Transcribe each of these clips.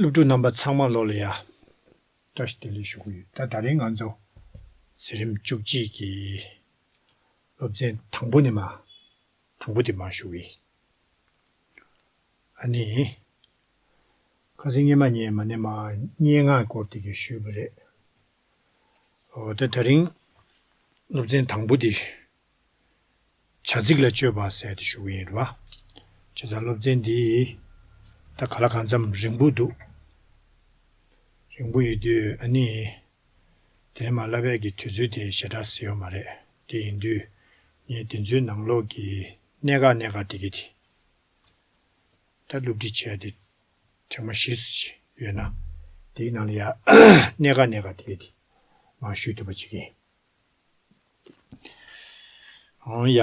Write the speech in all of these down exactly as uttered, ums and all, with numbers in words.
སློབ་ཕྲུག་རྣམ་པ་ཚང་མ་ལོ་ལ་ཡ་བཀྲ་ཤིས་བདེ་ལེགས་ཞུ་གི་ཡོད། ད་ད་རིང་ང་ཚོ་འཛིན་རིམ་བཅུ་གཅིག་གི་སློབ་ཚན་དང་པོ་ནས་མ་དང་པོ་དེ་མ་ཞུ་གི་ཡིན། ཨ་ནི། ཁ་སང་སྔོན་མ་ངས་མ་ནས་མ་སྙན་ངག་སྐོར་དེ་གས་ཞུས་པ་རེད། འོ་ད་ད་རིང་སློབ་ཚན་དང་པོ་དེ་བྱ་ཚིག་ལ་དཔྱོད་པ་ཟེར་དེ་ཞུ་གི་ཡིན་རེད་བ། བྱས་ཙང་སློབ་ཚན་འདི་ད་ག་ལ་གང་འཚམ་རིང་པོ་འདུག་རིང་པོ་ཡོད་དུས་ཨ་ནི། དེ་ནས་མ་བསླབ་ཡག་གི་དུས་ཚོད་དེ་ཞེ་དྲག་ཟིན་ཡོད་མ་རེད། དེ་ཡིན་དུས་ངས་དེ་ཚོའི་ནང་ལོགས་ཀྱི་གནད་འགག་གནད་འགག་དེ་གས་དེ། ད་སློབ་ཁྲིད་བྱས་ཏེ་ཐེངས་མ་བཞི་ཙམ་ཞིག་ཡོད་ན། དེའི་ནང་ལ་ཡ་གནད་འགག་གནད་འགག་དེ་གས་དེ་མར་ཞུ་ཐུབ་པ་ཅིག་ཡིན། འོང་ཡ།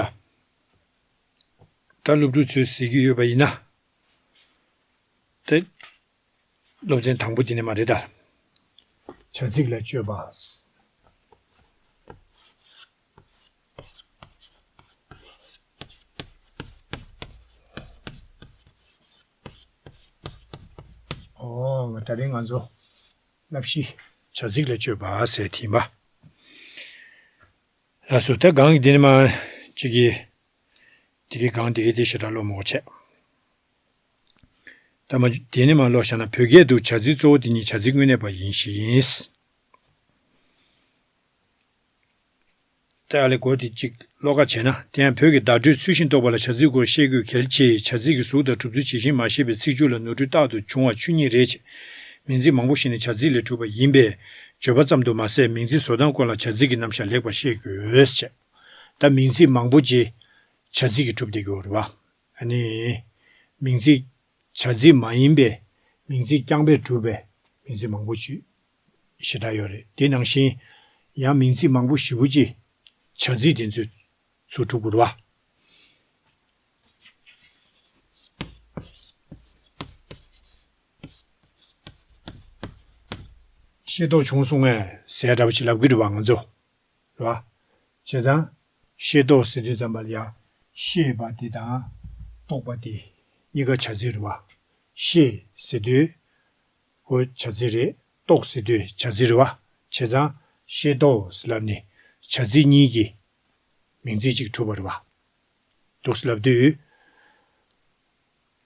ད་སློབ་ཕྲུག་ཚོས་གཟིགས་ཀྱི་ཡོད་པ་ཡིན་ན། ད་སློབ་ཚན་དང་པོ་དེ་ནས་མ་རེད་ད། བྱ་ཚིག་ལ་དཔྱོད་པ། ཨོ་ད་རིང་ང་ཚོ་བསླབ་གཞི་བྱ་ཚིག་ལ་དཔྱོད་པ་ཟེར་དེ་ཡིན་པ། ལགས་སོ། ད་གང་གི་དེ་ནས་མ་གཅིག་གིས་དེ་གི་གང་དེ་གི་དེ་ཞེ་དྲག་ཀློག་མ་དགོས་བྱས། ད་མ་དེ་ནས་མ་ཀློག་བཞག་ན། བོད་སྐད་དུ་བྱ་ཚིག་གཙོ་བོ་དེ་ཉིད་བྱ་ཚིག་དངོས་གནས་པ་ཡིན་ཞིང་། ད་ཨ་ལས་གོ་དེ་གཅིག་ཀློག་ཁ་བྱས་ན། དེ་ཡང་བོད་ཀྱི་བརྡ་སྤྲོད་ཚུལ་བཞིན་རྟོགས་པ་ལ་བྱ་ཚིག་སྐོར་ཤེས་དགོས་གལ་ཆེ། བྱ་ཚིག་གི་གཟུགས་དང་གྲུབ་ཚུལ་ཇི་བཞིན་མ་ཤེས་པས་ཚིག་སྦྱོར་ལ་ནོར་འཁྲུལ་རྟག་ཏུ་འབྱུང་བ་ཆོས་ཉིད་རེད། མིང་ཚིག་མང་པོ་ཞིག་ནི་བྱ་ཚིག་ལས་གྲུབ་པ་ཡིན་པས། བརྗོད་པ་ཙམ་དུ་མ་ཟད་མིང་ཚིག་བཟོ་སྟངས་སྐོར་ལ་བྱ་ཚིག་གི་རྣམ་གཞག་ལེགས་པར་ཤེས་དགོས་ཟེར། ད་མིང་ཚིག་མང་པོ་ཅིག་བྱ་ཚིག་གིས་གྲུབ་བསྡད་ཀྱི་ཡོད་རེད་བ། ཨ་ནི། མིང་ཚིག་བྱ་ཚིག་མ་ཡིན་པའི་མིང་ཚིག་རྐྱང་པས་གྲུབ་པའི་མིང་ཚིག་མང་པོ་ཞིག་ཞེ་དྲག་ཡོད་རེད། དེ་ནང་བཞིན་ཡང་མིང་ཚིག་མང་པོ་ཞེ་པོ་ཅིག་བྱ་ཚིག་དེ་ཚོས་ཚུར་གྲུབ་དགོས་རེད་བ། ཤེས་རྟོགས་བྱུང་སོང་ངས་ཟེར་འདྲ་པོ་ཅིག་ལབ་ཀྱི་རེད་བ་ང་ཚོ། རེད་བ། བྱས་ཙང་ཤེས་རྟོགས་ཟེར་དུས་ཙམ་པ་ལ་ཡ་ཤེས་པ་དེ་དང་རྟོགས་པ་དེ་གཉིས་ཀ་བྱ་ཚིག་རེད་བ། ཤེས་ཟེར་དུས་ཁོ་བྱ་ཚིག་རེད། རྟོགས་ཟེར་དུས་བྱ་ཚིག་རེད་བ། བྱས་ཙང་ཤེས་རྟོགས་ཟེར་ལབ་ནས་བྱ་ཚིག་གཉིས་ཀྱི་མིང་ཚིག་ཅིག་གྲུབ་པ་རེད་བ། འདུག་སེ་ལབ་དུས།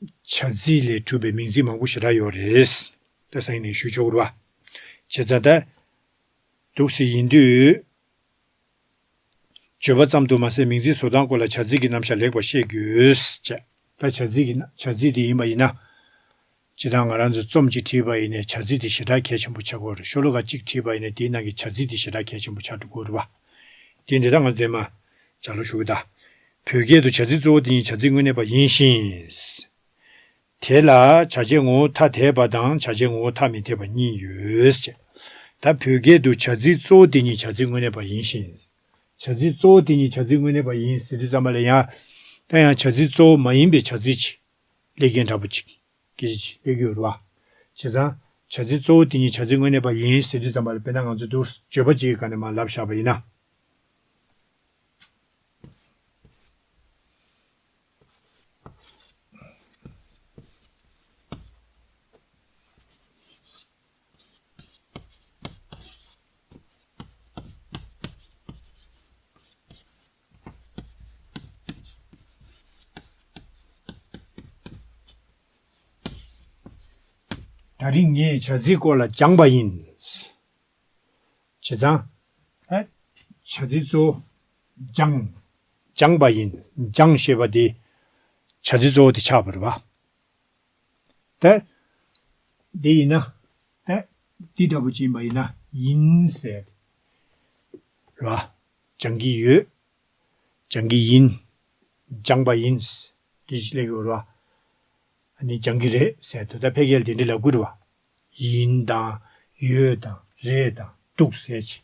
བྱ་ཚིག་ལས་གྲུབ་པའི་མིང་ཚིག་མང་པོ་ཞེ་དྲག་ཡོད་རེད། ད་སང་ཉིན་ནས་ཞུ་ཆོག་གི་རེད་བ། བྱས་ཙང་ད། འདུག་སེ་ཡིན་དུས། བརྗོད་པ་ཙམ་དུ་མ་ཟད་མིང་ཚིག་བཟོ་སྟངས་སྐོར་ལ་བྱ་ཚིག་གི་རྣམ་གཞག་ལེགས་པར་ཤེས་དགོས། བྱས། ད་བྱ་ཚིག་གི་ན་བྱ་ཚིག་དེ་ཡིན་པ་ཡིན་ན། སྤྱིར་བཏང་ང་རང་ཚོ་རྩོམ་གཅིག་བྲིས་པ་ཡིན་ནའི་བྱ་ཚིག་དེ་ཞེ་དྲག་གལ་ཆེན་པོ་ཆགས་ཀྱི་ཡོད་རེད། ཤོ་ལོ་ཀ་གཅིག་བྲིས་པ་ཡིན་ནའི་དེའི་ནང་གི་བྱ་ཚིག་དེ་ཞེ་དྲག་གལ་ཆེན་པོ་ཆགས་འགྲོ་གི་ཡོད་རེད་བ། དེ་འདི་ལྟར་ང་ཚོས་མ་ལྗགས་ཀློག་ཞུ་གི་ད། བོད་སྐད་དུ་བྱ་ཚིག་གཙོ་བོ་དེ་ཉིད་བྱ་ཚིག་དངོས་གནས་པ་ཡིན་ཞིང་། དེ་ལ་བྱ་བྱེད་ངོ་བོ་ཐ་དད་པ་དང་བྱ་བྱེད་ངོ་བོ་ཐ་མི་དད་པ་གཉིས་ཡོད་ཅེས། ད་བོད་སྐད་དུ་བྱ་ཚིག་གཙོ་བོ་དེ་ཉིད་བྱ་ཚིག་དངོས་གནས་པ་ཡིན་ཞིང་། བྱ་ཚིག་གཙོ་བོ་དེ་ཉིད་བྱ་ཚིག་དངོས་གནས་པ་ཡིན་ཟེར་དུས་ཙམ་པ་ལ་ཡང་། ད་ཡང་བྱ་ཚིག་གཙོ་བོ་མ་ཡིན་པའི་བྱ་ཚིག་ཅིག་སླེབས་མཁན་འདྲ་པོ་ཅིག་གི་སླེབས་ཀྱི་ཡོད་རེད་བ། བྱས་ཙང་། བྱ་ཚིག་གཙོ་བོ་དེ་ཉིད་བྱ་ཚིག་དངོས་གནས་པ་ཡིན་ཟེར་དུས་ཙམ་པ་ལ་དཔེར་ན་ང་ཚོས་འདུག་བརྗོད་པ་ཅིག་གི་སྒང་ནས་མར་ལབ་བཞག་པ་ཡིན་ན། ད་རིང་ངས་བྱ་ཚིག་སྐོར་ལ་སྦྱངས་པ་ཡིན། བྱས་ཙང་། ཨ། བྱ་ཚིག་གཙོ་བོ་སྦྱངས། སྦྱངས་པ་ཡིན། སྦྱངས་ཞེས་པ་དེ་བྱ་ཚིག་གཙོ་བོ་དེ་ཆགས་པ་རེད་བ། ད། འདི་ཡིན་ན། ད། འདི་འདྲ་པོ་ཅིག་ཡིན་པ་ཡིན་ན་ཡིན་ཟེར། རེད་བ། སྦྱང་གི་ཡོད། སྦྱང་གི་ཡིན། སྦྱངས་པ་ཡིན། འདི་ཞིག་སླེབས་ཡོད་རེད་བ། ཨ་ནི་སྦྱང་གི་རེད་ཟེར་དུས་ད་ཕལ་སྐད་ལ་དེ་འདྲ་ལབ་དགོས་རེད་བ། ཡིན་དང་། ཡོད་དང་། རེད་དང་། འདུག་ཟེར་ཅིག་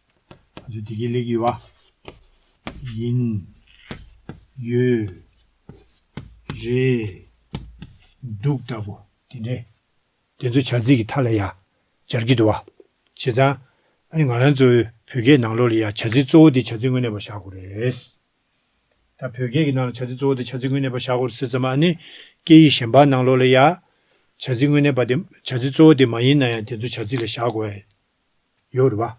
ང་ཚོ་དེ་གའི་སླེབས་ཀྱི་ཡོད་བ། ཡིན། ཡོད། རེད། འདུག་ལྟ་བུ་དེ་འདྲས། དེ་ཚོ་བྱ་ཚིག་གི་མཐའ་ལ་ཡ་སྦྱར་གྱི་འདུག་བ། བྱས་ཙང་། ཨ་ནི་ང་རང་ཚོའི་བོད་སྐད་ནང་ལོགས་ལ་ཡ་བྱ་ཚིག་གཙོ་བོ་དེ་བྱ་ཚིག་དངོས་གནས་པ་བཞག་དགོས་རེད། ད་བོད་སྐད་ཀྱི་ནང་ལ་བྱ་ཚིག་གཙོ་བོ་དེ་བྱ་ཚིག་དངོས་གནས་པ་བཞག་དགོས་རེད་ཟེར་ཙམ་ཨ་ནི། སྐད་ཡིག་གཞན་པ་ནང་ལོགས་ལ་ཡ། བྱ་ཚིག་དངོས་གནས་པ་དེ་བྱ་ཚིག་གཙོ་བོ་དེ་མ་ཡིན་ན་ཡང་དེ་ཚོ་བྱ་ཚིག་ལ་བཞག་དགོས་ཡོད་རེད་པ། བྱས་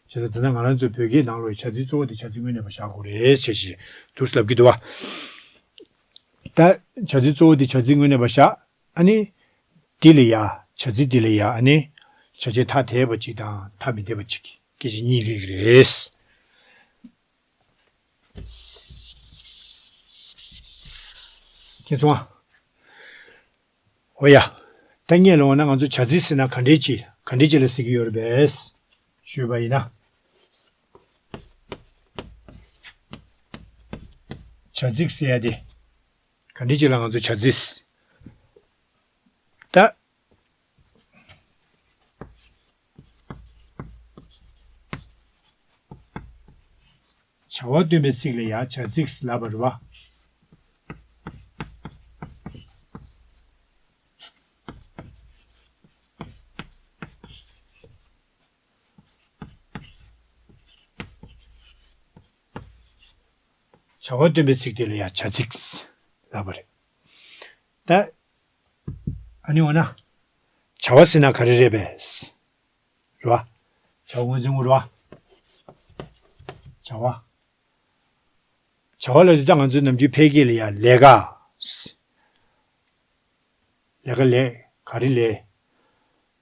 ཙང་དེ་ན་ང་རང་ཚོའི་བོད་སྐད་ནང་ལོགས་བྱ་ཚིག་གཙོ་བོ་དེ་བྱ་ཚིག་དངོས་གནས་པ་བཞག་དགོས་རེད་ཟེར་ཞེས་འདུག་ལབ་ཀྱི་འདུག་བ། ད་བྱ་ཚིག་གཙོ་བོ་དེ་བྱ་ཚིག་དངོས་གནས་པ་བཞག་ཨ་ནི། འདི་ལ་ཡ། བྱ་ཚིག་འདི་ལ་ཡ་ཨ་ནི། བྱ་བྱེད་ཐ་དད་པ་གཅིག་དང་ཐ་མི་དད་པ་གཅིག་སྐད་ཆ་གཉིས་སླེབས་ཀྱི་རེད། མཁྱེན་སོང་ཨ། འོ་ཡ། ད་སྔོན་ལ་འོ་ན་ང་ཚོ་བྱ་ཚིག་ཟེར་ན་ག་འདྲས་ཅིག་ག་འདྲས་ཅིག་ལ་ཟེར་གྱི་ཡོད་རེད་པས། ཞུས་པ་ཡིན་ན། བྱ་ཚིག་ཟེར་ཡ་དེ། ག་འདྲས་ཅིག་ལ་ང་ཚོ་བྱ་ཚིག་ད། བྱ་བ་སྟོན་པའི་ཚིག་ལ་ཡ་བྱ་ཚིག་ལབ་པ་རེད་པ། བྱ་བ་སྟོན་པའི་ཚིག་དེ་ལ་ཡ་བྱ་ཚིག་ལབ་པ་རེད། ད། ཨ་ནི་འོ་ན། བྱ་བ་ཟེར་ན་ག་རེ་རེད་པས། རེད་པ། བྱ་བ་ངོས་འཛིན་དགོས་རེད་པ། བྱ་བ། བྱ་བ་ལབ་དུས་ད་ང་ཚོའི་ནམ་རྒྱུན་ཕལ་སྐད་ལ་ཡ་ལས་ཀ་ལས་ཀ་ལས། ག་རེ་ལས།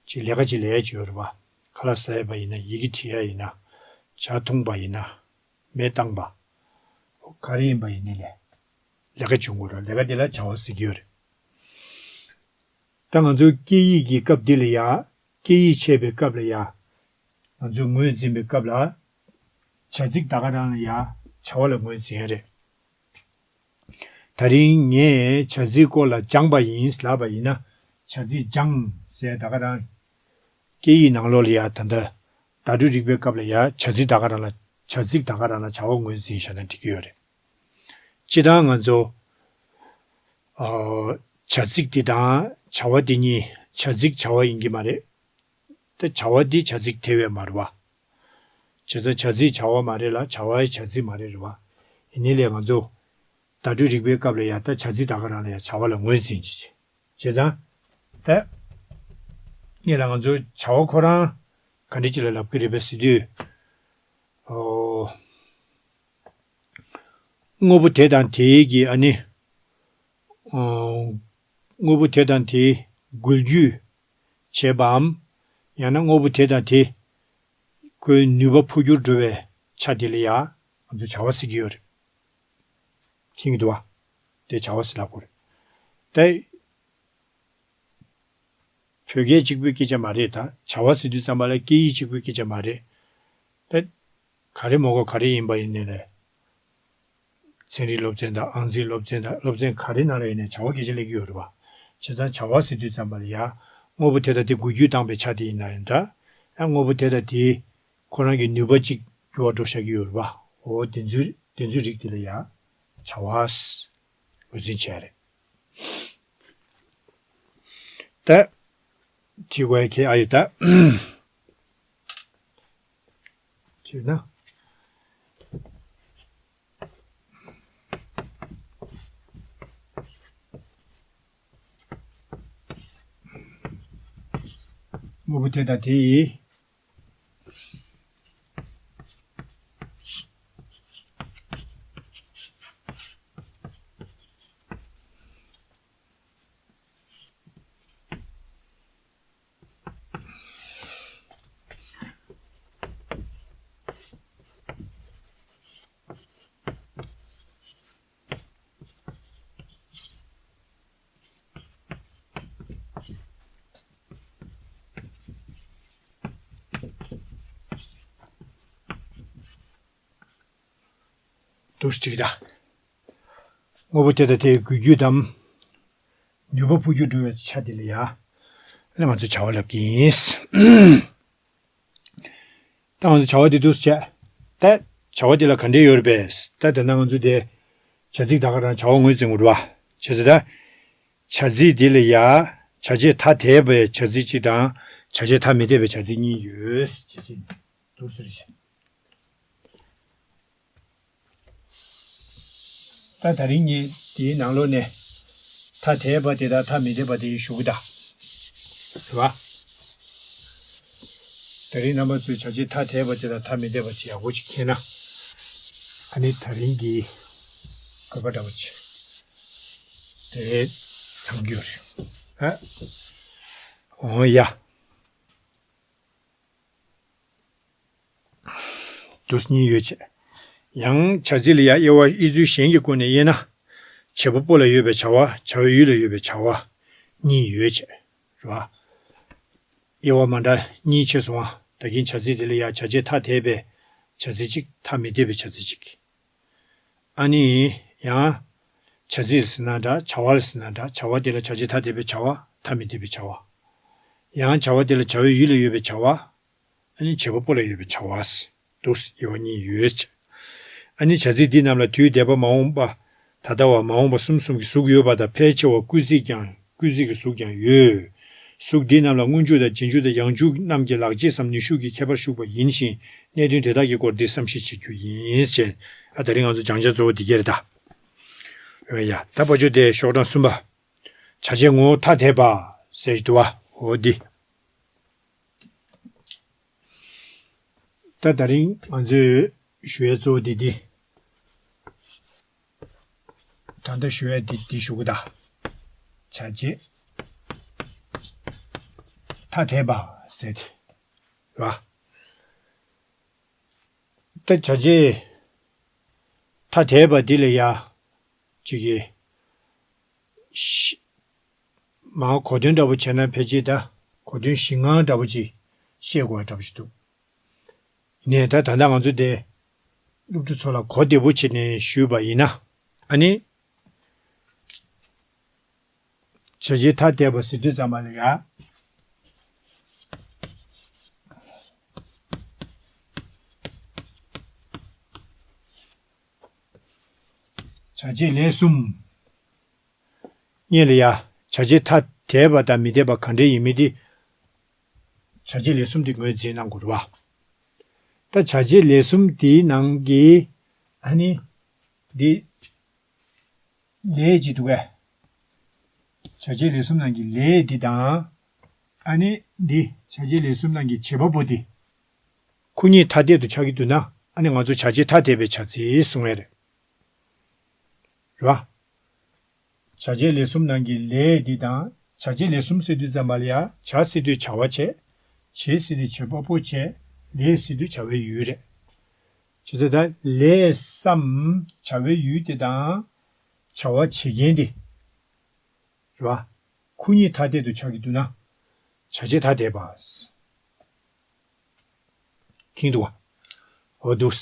ཅིག་ལས་ཀ་ཅིག་ལས་ཡ་ཅིག་ཡོད་རེད་པ། ཁ་ལག་ཟ་ཡ་པ་ཡིན་ན། ཡི་གེ་འབྲི་ཡ་ཡིན་ན། ཇ་འཐུང་པ་ཡིན་ན། མེ་བཏང་པ། ག་རེ་ཡིན་པ་ཡིན་ནའི་ལས། ལས་ཀ་བྱུང་དགོས་རེད། ལས་ཀ་དེ་ལ་བྱ་བ་ཟེར་གྱི་ཡོད་རེད། ད་ང་ཚོའི་སྐད་ཡིག་གི་སྐབས་འདི་ལ་ཡ། སྐད་ཡིག་ཆད་པའི་སྐབས་ལ་ཡ། ང་ཚོས་ངོས་འཛིན་པའི་སྐབས་ལ། བྱ་ཚིག་ད་ག་རང་ལ་ཡ། བྱ་བ་ལ་ངོས་འཛིན་ཡ་རེད། ད་རིང་ངས་བྱ་ཚིག་སྐོར་ལ་སྦྱངས་པ་ཡིན་ལབ་པ་ཡིན་ན། བྱ་ཚིག་སྦྱངས་ཟེར་ད་ག་རང་། སྐད་ཡིག་ནང་ལོགས་ལ་ཡ་ད་ལྟ། བརྡ་སྤྲོད་རིག་པའི་སྐབས་ལ་ཡ་བྱ་ཚིག་ད་ག་རང་ལ། བྱ་ཚིག་ད་ག་རང་ལ་བྱ་བ་ངོས་འཛིན་བཞག་ན་འགྲིག་གི་ཡོད་རེད། སྤྱིར་བཏང་ང་ཚོ། ཨ། བྱ་ཚིག་འདི་དང་བྱ་བ་འདི་གཉིས་བྱ་ཚིག་བྱ་བ་ཡིན་གྱི་མ་རེད། ད་བྱ་བ་འདི་བྱ་ཚིག་དེ་བས་མ་རེད་པ། བྱས་ཙང་བྱ་ཚིག་བྱ་བ་མ་རེད་ལ་བྱ་བ་ཡི་བྱ་ཚིག་མ་རེད་རེད་པ། ཡིན་ནའི་ལས་ང་ཚོ། བརྡ་སྤྲོད་རིག་པའི་སྐབས་ལ་ཡ་ད་བྱ་ཚིག་ད་ག་རང་ལ་ཡ་བྱ་བ་ལ་ངོས་འཛིན་བྱེད་བྱེད། བྱས་ཙང་། ད། སྔོན་ལ་ང་ཚོ་བྱ་བ་ཁོ་རང་ག་འདྲ་ཅིག་ལ་ལབ་ཀྱི་རེད་པས་ཟེར་དུས། ཨོ། དངོས་པོ་དེ་དང་དེའི་གི་ཨ་ནི། ཨོ། དངོས་པོ་དེ་དང་དེའི་འགུལ་སྐྱོད་བྱེད་པའམ། ཡང་ན་དངོས་པོ་དེ་དང་དེ། ཁོའི་ནུས་པ་འཕོ་འགྱུར་འགྲོ་བའི་ཆ་དེ་ལ་ཡ། ང་ཚོ་བྱ་བ་ཟེར་གྱི་ཡོད་རེད། མཁྱེན་གྱི་འདུག་བ། དེ་བྱ་བ་ཟེར་ལབ་དགོས་རེད། ད། བོད་སྐད་གཅིག་པུའི་སྐད་ཆ་མ་རེད་ད། བྱ་བ་ཟེར་དུས་ཙམ་པ་ལ་སྐད་ཡིག་གཅིག་པུའི་སྐད་ཆ་མ་རེད། ད། ག་རེ་མོ་གོ་ག་རེ་ཡིན་པ་ཡིན་ནའི་ལས། ཚན་རིག་སློབ་ཚན་དང་ཨང་རྩིས་སློབ་ཚན་དང་སློབ་ཚན་ག་རེ་ནང་ལ་ཡིན་ནའི་བྱ་བ་སྐད་ཆ་སླེབས་ཀྱི་ཡོད་རེད་པ། བྱས་ཙང་བྱ་བ་ཟེར་དུས་ཙམ་པ་ལ་ཡ། དངོས་པོ་དེ་དང་དེ་འགུལ་སྐྱོད་བཏང་པའི་ཆ་དེ་ཡིན་ན་ཡང་འདྲ། ཡང་དངོས་པོ་དེ་དང་དེའི་ཁོ་རང་གི་ནུས་པ་གཅིག་འགྱུར་བ་འགྲོ་བཞག་གི་ཡོད་རེད་པ། འོ་དེ་ཚོའི་དེ་ཚོའི་རིགས་དེ་ལ་ཡ། བྱ་བ། ངོས་འཛིན་བྱས་རེད། ད། དྲི་བ་ཁྱེད་ཨ་ཡོད་ད། བྱས་ན། དངོས་པོ་དེ་དང་དེ་ཡི། འདུག་སེ་བྲིས་ད། དངོས་པོ་དེ་དང་དེའི་འགུལ་སྐྱོད་དམ། ནུས་པ་འཕོ་འགྱུར་འགྲོ་བའི་ཆ་དེ་ལ་ཡ། ཨ་ནི་ང་ཚོས་བྱ་བ་ལབ་ཀྱི་ཡིན། ད་ང་ཚོ་བྱ་བ་དེ་འདུག་སེ་བྱས། ད་བྱ་བ་དེ་ལ་ག་འདྲས་ཡོད་རེད་པས། ད་དེ་ན་ང་ཚོ་དེ་བྱ་ཚིག་ད་ག་རང་བྱ་བ་ངོས་འཛིན་དགོས་རེད་པ། བྱས་ཙང་ད། བྱ་ཚིག་དེ་ལ་ཡ། བྱ་བྱེད་ཐ་དད་པའི་བྱ་ཚིག་གཅིག་དང་། བྱ་བྱེད་ཐ་མི་དད་པའི་བྱ་ཚིག་གཉིས་ཡོད། བྱ་ཚིག་འདུག་སེ་རེད་བྱས། ད་ད་རིང་ངས་དེའི་ནང་ལོགས་ནས་ཐ་དད་པ་དེ་དང་ཐ་མི་དད་པ་དེ་ཞུ་གི་ད། རེད་བ། ད་རིང་རྣམ་པ་ཚོས་བྱ་བྱེད་ཐ་དད་པ་དེ་དང་ཐ་མི་དད་པ་དེ་ཡག་པོ་ཅིག་མཁྱེན་ན། ཨ་ནི་ད་རིང་གི་དགོས་པ་འདྲ་བོ་ཅིག་དེ་ཚང་རྒྱུ་རེད། ཨ། འོ་ཡ། དུ་གཉིས་ཡོད་བྱས། ཡང་བྱ་ཚིག་ལ་ཡང་དབྱེ་བ་དབྱེ་ཚུལ་གཞན་གྱི་སྒོ་ནས་དབྱེ་ན། བྱེད་པ་པོ་ལ་ཡོད་པའི་བྱ་བ། བྱ་བའི་ཡུལ་ལ་ཡོད་པའི་བྱ་བ་གཉིས་ཡོད་བྱས། རེད་བ། དབྱེ་བ་མ་འདྲ་གཉིས་ཕྱེ་སོང་བ། ད་གིན་བྱ་ཚིག་དེ་ལ་ཡང་བྱ་བྱེད་ཐ་དད་པའི་བྱ་ཚིག་གཅིག་ཐ་མི་དད་པའི་བྱ་ཚིག་གཅིག་ཨ་ནི་ཡང་བྱ་ཚིག་ཟེར་ན་འདྲ། བྱ་བ་ལ་ཟེར་ན་འདྲ། བྱ་བ་དེ་ལ་བྱ་བྱེད་ཐ་དད་པའི་བྱ་བ། ཐ་མི་དད་པའི་བྱ་བ། ཡང་བྱ་བ་དེ་ལ་བྱ་བའི་ཡུལ་ལ་ཡོད་པའི་བྱ་བ། ཨ་ནི་བྱེད་པ་པོ་ལ་ཡོད་པའི་བྱ་བ། འདུག་དབྱེ་བ་གཉིས་ཡོད་ཅེས། ཨ་ནི་བྱ་ཚིག་འདི་རྣམས་ལ་དུས་འདས་པ་མ་འོངས་པ་ད་ལྟ་བ་མ་འོངས་པ་གསུམ་གསུམ་གྱི་གཟུགས་ཡོད་པ་དང་། ཕལ་ཆེ་བ་སྐུལ་ཚིག་ཀྱང་སྐུལ་ཚིག་གི་གཟུགས་ཀྱང་ཡོད། གཟུགས་འདི་རྣམས་ལ་སྔོན་འཇུག་དང་རྗེས་འཇུག་དང་ཡང་འཇུག་རྣམས་ཀྱི་ལག་རྗེས་སམ་ནུས་ཤུགས་ཀྱི་ཁྱད་པར་ཞུགས་པ་ཡིན་ཞིང་། གནད་དོན་དེ་དག་གི་སྐོར་འདིར་བསམ་ཤེས་བྱེད་རྒྱུ་ཡིན་ཞེས། ཨ་ད་རིང་ང་ཚོ་སྦྱང་བྱ་གཙོ་བོ་འདི་ག་རེད་ད། ཨེ་ཡ། ད་ཕ་ཆོས་དེ་ཤོག་གྲངས་གསུམ་པ། བྱ་བྱེད་ངོ་བོ་ཐ་དད་པ་ཟེར་འདུག་བ། འོ་འདི། ད་ད་རིང་ང་ཚོས་ཞུ་ཡས་གཙོ་བོ་འདི་འདི། ད་ལྟ་ཞུ་ཡས་འདི་འདི་ཞུ་གི་ད། བྱ་བྱེད་ཐ་དད་པ་ཟེར་དེ་རེད་བ། ད་བྱ་བྱེད་ཐ་དད་པ་འདི་ལ་ཡ་གཅིག་གི་ཤི། མར་གོ་དོན་འདྲ་པོ་བྱས་ན་ཕལ་ཆེར་ད་གོ་དོན་ཞིག་ངང་འདྲ་པོ་ཅིག་ཤེས་དགོས་པ་འདྲ་པོ་ཞིག་འདུག་ནས་ད་ད་ལྟ་ང་ཚོ་དེ་སློབ་ཕྲུག་ཚོ་ལ་གོ་བདེ་པོ་བྱས་ནས་ཞུས་པ་ཡིན་ན། ཨ་ནི་བྱ་བྱེད་ཐ་དད་པ་ཟེར་དུས་ཙམ་པ་ལ་ཡ། བྱ་བྱེད་ལས་གསུམ། སྔོན་ལ་ཡ། བྱ་བྱེད་ཐ་དད་པ་དང་མི་དད་པ་ག་འདྲ་ཡིན་མིན་དེ། བྱ་བྱེད་ལས་གསུམ་དེ་ངོས་འཛིན་གནང་དགོས་རེད་བ། ད་བྱ་བྱེད་ལས་གསུམ་དེའི་ནང་གི། ཨ་ནི། འདི། ལས་ཅིག་འདུག་གས། བྱ་བྱེད་ལས་གསུམ་ནང་གི་ལས་འདི་དང་། ཨ་ནི་འདི་བྱ་བྱེད་ལས་གསུམ་ནང་གི་བྱེད་པ་པོ་འདི། ཁོ་གཉིས་ཐ་དད་དུ་ཆགས་ཀྱི་འདུག་ན། ཨ་ནི་ང་ཚོ་བྱ་བྱེད་ཐ་དད་པའི་བྱ་ཚིག་གསུང་ཡས་རེད། རེད་བ། བྱ་བྱེད་ལས་གསུམ་ནང་གི་ལས་འདི་དང་། བྱ་བྱེད་ལས་གསུམ་ཟེར་དུས་ཙམ་པ་ལ་ཡ། བྱ་ཟེར་དུས་བྱ་བ་བྱས། བྱེད་ཟེར་དུས་བྱེད་པ་པོ་བྱས། ལས་ཟེར་དུས་བྱ་བའི་ཡུལ་རེད། བྱས་ཙང་ད་ལས་སམ་བྱ་བའི་ཡུལ་དེ་དང་། བྱ་བ་བྱེད་མཁན་དེ། རེད་བ། ཁོ་གཉིས་ཐ་དད་དུ་ཆགས་ཀྱི་འདུག་ན། བྱ་བྱེད་ཐ་དད་པ། མཁྱེན་འདུག་བ། འོ་འདུག་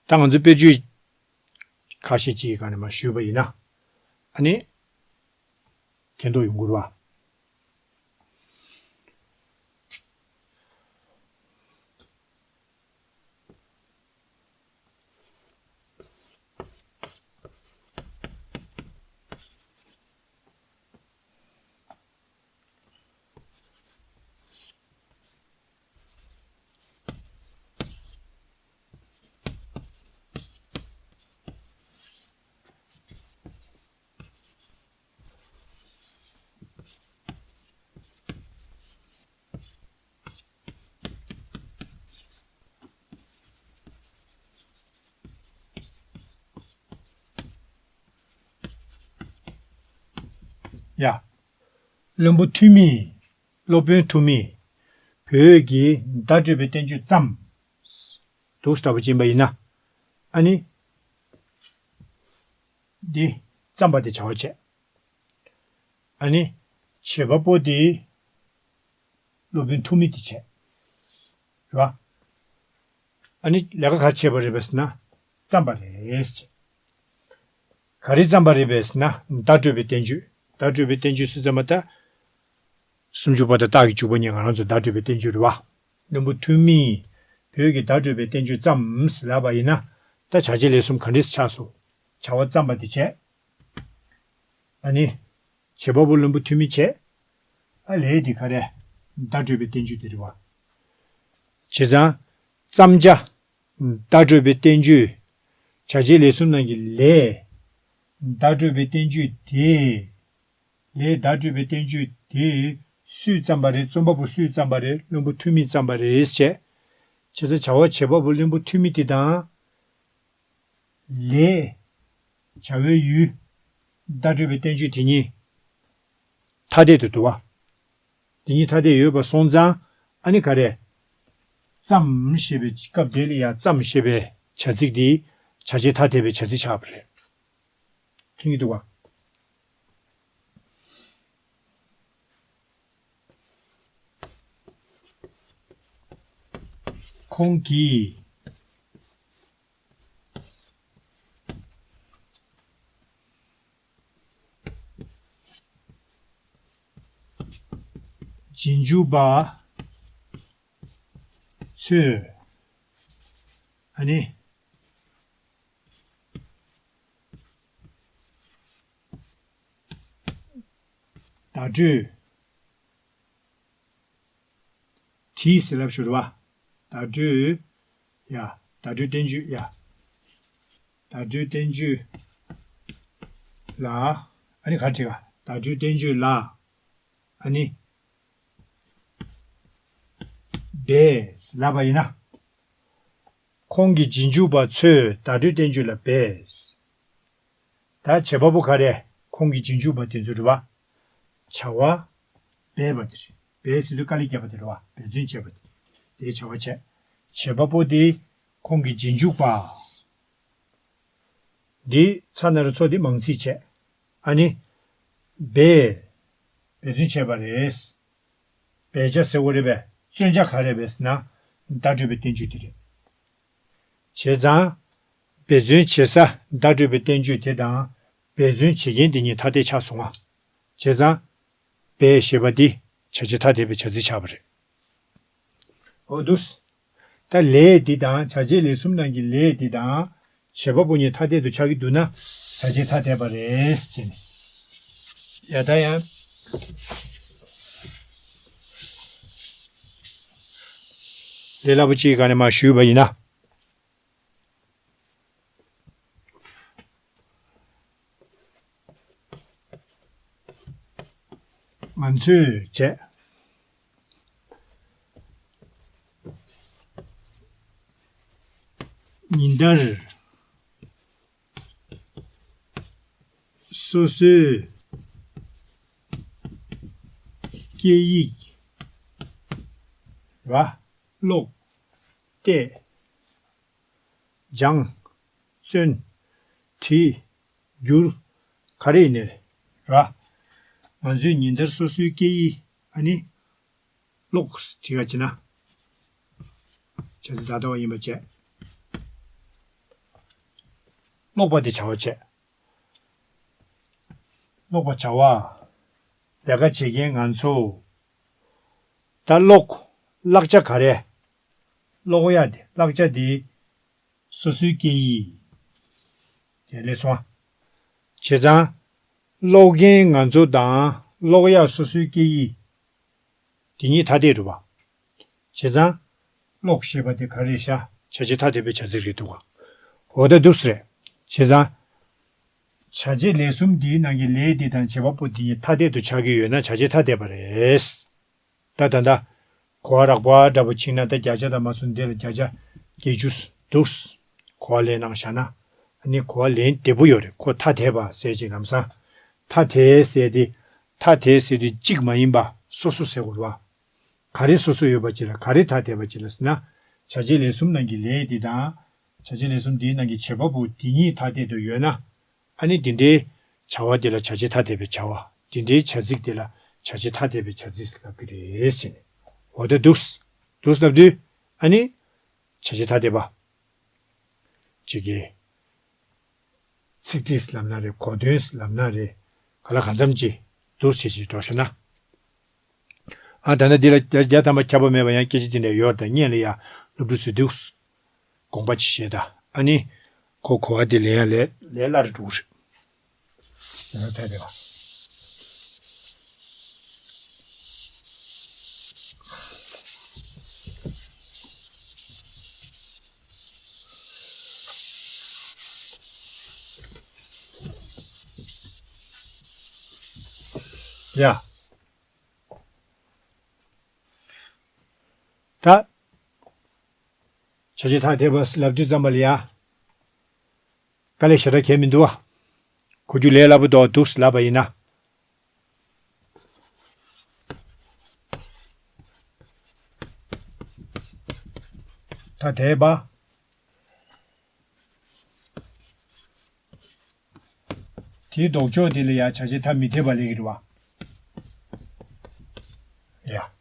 ད་ང་ཚོ་དཔེ་བརྗོད་ཁ་ཤས་ཅིག་གི་སྒང་ནས་མར་ཞུས་པ་ཡིན་ན། ཨ་ནི། མཁྱེན་རྟོགས་ཡོང་གི་རེད་བ། ཡ། བློན་པོ་ཐོན་མི། སློབ་དཔོན་ཐོན་མི། བོད་ཀྱི་བརྡ་སྤྲོད་པའི་བསྟན་བཅོས་བརྩམས། འདུག་ལྟ་བུ་ཕྱིན་པ་ཡིན་ན། ཨ་ནི། འདི་བརྩམས་པ་དེ་བྱ་བ་བྱས། ཨ་ནི། བྱེད་པ་པོ་དེ། སློབ་དཔོན་ཐོན་མི་དེ་བྱས། རེད་བ། ཨ་ནི་ལས་ཀ་ག་རེ་བྱས་པ་རེད་པས་ཟེར་ན། བརྩམས་པ་རེད་ཟེར། ག་རེ་བརྩམས་པ་རེད་པས་ཟེར་ན། བརྡ་སྤྲོད་པའི་བསྟན་བཅོས། བརྡ་སྤྲོད་པའི་བསྟན་བཅོས་ཟེར་ཙམ་པ་ད། སུམ་ཅུ་པ་དང་རྟགས་ཀྱི་འཇུག་པ་གཉིས་ང་རང་ཚོ་བརྡ་སྤྲོད་པའི་བསྟན་བཅོས་རེད་བ། བློན་པོ་ཐོན་མིས་བོད་ཀྱི་བརྡ་སྤྲོད་པའི་བསྟན་བཅོས་བརྩམས་ཟེར་ལབ་པ་ཡིན་ན། ད་བྱ་བྱེད་ལས་གསུམ་ག་འདྲས་ཆགས་སོང་། བྱ་བ་བརྩམས་པ་དེ་བྱས། ཨ་ནི། བྱེད་པ་པོ་བློན་པོ་ཐོན་མི་བྱས། ཨ་ལས་དེ་ག་རེ། བརྡ་སྤྲོད་པའི་བསྟན་བཅོས་དེ་རེད་བ། བྱས་ཙང་། བརྩམས་བྱ། བརྡ་སྤྲོད་པའི་བསྟན་བཅོས། བྱ་བྱེད་ལས་གསུམ་ནང་གི་ལས། བརྡ་སྤྲོད་པའི་བསྟན་བཅོས་དེ། ལས་བརྡ་སྤྲོད་པའི་བསྟན་བཅོས་དེ། སུས་བརྩམས་པ་རེད། རྩོམ་པ་པོ་སུས་བརྩམས་པ་རེད། བློན་པོ་ཐུ་མིས་བརྩམས་པ་རེད་ཅེས། བྱས་ཙང་བྱ་བ་བྱེད་པ་པོ་བློན་པོ་ཐུ་མི་དེ་དང་། ལས། བྱ་བའི་ཡུལ། བརྡ་སྤྲོད་པའི་བསྟན་བཅོས་དེ་གཉིས་ཐ་དད་དུ་འདུག་བ། དེ་གཉིས་ཐ་དད་ཡོད་པ་སོང་ཙང་ཨ་ནི་ག་རེ། བརྩམས་ཞེས་པའི་སྐབས་དེ་ལ་ཡང་བརྩམས་ཞེས་པའི་བྱ་ཚིག་འདི་བྱ་བྱེད་ཐ་དད་པའི་བྱ་ཚིག་ཆགས་པ་རེད། མཁྱེན་གྱི་འདུག་བ། ཁོང་གིས། རྗེས་འཇུག་པ་ཚོས་ཨ་ནི་བརྡ་སྤྲོད། བྲིས་ཟེར་ལབ་ཞུ་རེད་བ། བརྡ་སྤྲོད། ཡ། བརྡ་སྤྲོད་བསྟན་བཅོས་ཡ། བརྡ་སྤྲོད་བསྟན་བཅོས་ལ། ཨ་ནི་ག་བྲིས་ག་བརྡ་སྤྲོད་བསྟན་བཅོས་ལ། ཨ་ནི། འབད། ལབ་པ་ཡིན་ན། ཁོང་གི་རྗེས་འཇུག་པ་ཚོས་བརྡ་སྤྲོད་བསྟན་བཅོས་ལ་འབད། ད་བྱེད་པ་པོ་ག་རེ། ཁོང་གི་རྗེས་འཇུག་པ་དེ་ཚོ་རེད་བ། བྱ་བ་འབད་པ་དེ་རེད། འབད་ཟེར་དུས་དཀའ་ལས་བརྒྱབ་པ་དེ་རེད་བ། འབད་བརྩོན་བྱས་པ་དེ། དེའི་བྱ་བ་བྱས། བྱེད་པ་པོ་དེ་ཁོང་གི་རྗེས་འཇུག་པ། འདི་ཚ་ན་རོ་ཚོ་འདི་མང་ཚིག་བྱས། ཨ་ནི། འབད། འབད་བརྩོན་བྱས་པ་རེད། འབད་བྱ་ཟེར་བ་རེད་པས། བརྩོན་བྱ་ག་རེ་རེད་ཟེར་ན། བརྡ་སྤྲོད་པའི་བསྟན་བཅོས་དེ་རེད། བྱས་ཙང་། འབད་བརྩོན་བྱེད་ས་བརྡ་སྤྲོད་པའི་བསྟན་བཅོས་དེ་དང་། འབད་བརྩོན་བྱེད་མཁན་དེ་གཉིས་ཐ་དད་ཆགས་སོང་ང་། བྱས་ཙང་། འབད་ཞེས་པ་འདི་བྱ་བྱེད་ཐ་དད་པའི་བྱ་ཚིག་ཆགས་པ་རེད། འོ་འདུག་ད་ལས་འདི་དང་བྱ་བྱེད་ལས་གསུམ་ནང་གི་ལས་འདི་དང་། བྱེད་པ་པོ་གཉིས་ཐ་དད་དུ་ཆགས་ཀྱི་འདུག་ན། བྱ་བྱེད་ཐ་དད་པ་རེད་ཅེས་ནས། ཡ་ད་ཡང་། ལས་སླ་པོ་གཅིག་གི་སྒང་ནས་མར་ཞུས་པ་ཡིན་ན། ང་ཚོས་བྱས། ཉིན་ལྟར་སོ་སོའི་སྐད་ཡིག་ར་ཀློག་བལྟས། སྦྱང་། བརྩོན། བྲིས། བསྒྱུར། ག་རེ་ཡིན་ནའི་ར། ང་ཚོས་ཉིན་ལྟར་སོ་སོའི་སྐད་ཡིག་ཨ་ནི། ཀློག་བྲིས་ག་བྱས་ན། བྱ་ཚིག་ད་ལྟ་བ་ཡིན་པ་བྱས། ཀློག་པ་དེ་བྱ་བ་བྱས། ཀློག་པ་བྱ་བ། ལས་ཀ་བྱེད་མཁན་ང་ཚོ། ད་ཀློག་བཀླག་བྱ་ག་རེ། ཀློག་ཡ་དེ་བཀླག་བྱ་དེ། སོ་སོའི་སྐད་ཡིག་དེ་ལས་སོང་། བྱས་ཙང་། ཀློག་མཁན་ང་ཚོ་དང་ཀློག་ཡ་སོ་སོའི་སྐད་ཡིག་དེ་གཉིས་ཐ་དད་རེད་བ། བྱས་ཙང་། ཀློག་ཞེས་པ་དེ་ག་རེ་ཤ། བྱ་བྱེད་ཐ་དད་པའི་བྱ་ཚིག་རེད་འདུག་ག་འོ་ད་འདུག་སེ་རེད། བྱས་ཙང་། བྱ་བྱེད་ལས་གསུམ་འདིའི་ནང་གི་ལས་འདི་དང་བྱེད་པ་པོ་འདི་གཉིས་ཐ་དད་དུ་ཆགས་ཀྱི་ཡོད་ན་བྱ་བྱེད་ཐ་དད་པ་རེད། ད་ད་ད། གོ་བ་རགས་པ་འདྲ་པོ་ཕྱིན་ན་ད་བརྒྱ་ཆ་དང་མ་སོང་འདི་ལ་བརྒྱ་ཆ་བརྒྱད་ཅུ་འདུག་གོ་བ་ལེན་གནང་བཞག་ན། ཨ་ནི་གོ་བ་ལེན་བདེ་པོ་ཡོད་རེད། ཁོ་ཐ་དད་པ་ཟེར་ཅིག་ལམ་སང་། ཐ་དད་ཟེར་དེ། ཐ་དད་ཟེར་དེ་གཅིག་མ་ཡིན་པ་སོ་སོ་ཟེར་དགོས་རེད་བ། ག་རེ་སོ་སོ་ཡོད་པ་ཅིག་ལ་ག་རེ་ཐ་དད་པ་ཅིག་ལ་ཟེར་ན། བྱ་བྱེད་ལས་གསུམ་ནང་གི་ལས་འདི་དང་། བྱ་བྱེད་ལས་གསུམ་འདིའི་ནང་གི་བྱེད་པ་པོ་འདི་གཉིས་ཐ་དད་དུ་ཡོད་ན། ཨ་ནི་འདི་འདྲའི་བྱ་བ་འདི་ལ་བྱ་བྱེད་ཐ་དད་པའི་བྱ་བ། འདི་འདྲའི་བྱ་ཚིག་འདི་ལ་བྱ་བྱེད་ཐ་དད་པའི་བྱ་ཚིག་ལབ་ཀྱི་རེད་ཟེར་ནས། འོ་ད་འདུག་འདུག་ལབ་དུས། ཨ་ནི། བྱ་བྱེད་ཐ་དད་པ། ཅིག་གིས། ཚིག་ཁྲིད་ལབ་ན་རེད། གོ་དོན་ལབ་ན་རེད། ག་ལ་གང་འཚམ་ཅིག་འདུག་བྱེད་ཅིག་འགྲོ་ཤོག་ན། ཨ་ད་ནི་འདི་ལ་བརྒྱ་ཐམ་པ་ཁྱབ་པ་མེད་པ་ཡང་སྐད་ཆ་འདི་འདྲ་ཡོད་ད་སྔོན་ལ་ཡ་སློབ་ཕྲུག་ཚོས་འདུག་དགོངས་པ་ཅིག་བཞེས་ད། ཨ་ནི། ཁོ་གོ་བ་འདི་ལེན་ཡ་ལས་ལས་སླ་རུ་འགྲོ་གི་རེད། ཡང་ཐད་པའི་བ། ཡ། བྱ་བྱེད་ཐ་དད་པ་ལབ་དུས་ཙམ་པ་ལ་ཡ། དཀའ་ལས་ཞེ་དྲག་གལ་མི་འདུག་བ། གོ་རྒྱུ་ལས་སླ་པོ་འདུག་འདུག་ལབ་པ་ཡིན་ན། ཐ་དད་པ། དེའི་ལྡོག་ཕྱོགས་དེ་ལ་ཡ་བྱ་བྱེད་ཐ་མི་དད་པ་ལབ་ཀྱི་རེད་བ། ཡ།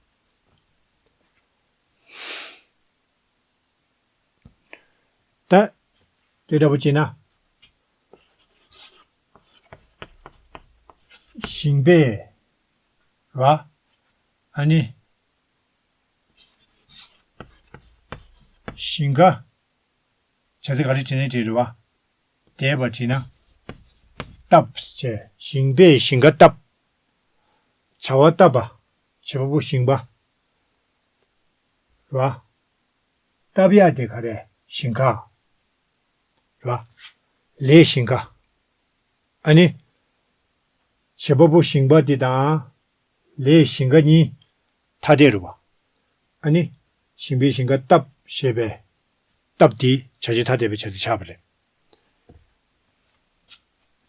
ད། དེ་འདྲ་པོ་བྱས་ན། ཞིང་པས། ར། ཨ་ནི། ཞིང་ཁ། བྱ་ཚིག་ག་རེ་བྲིས་ནའི་འགྲིག་རེད་བ། འདས་པ་བྲིས་ན། བཏབ་བྱས། ཞིང་པས་ཞིང་ཁ་བཏབ། བྱ་བ་བཏབ་པ། བྱེད་པ་པོ་ཞིང་པ། ར། བཏབ་ཡག་དེ་ག་རེ། ཞིང་ཁ། ར། ལས་ཞིང་ཁ། ཨ་ནི། བྱེད་པ་པོ་ཞིང་པ་དེ་དང་། ལས་ཞིང་ཁ་གཉིས། ཐ་དད་རེད་བ། ཨ་ནི། ཞིང་པས་ཞིང་ཁ་བཏབ་ཞེས་པའི། བཏབ་དེ་བྱ་བྱེད་ཐ་དད་པའི་བྱ་ཚིག་ཆགས་པ་རེད།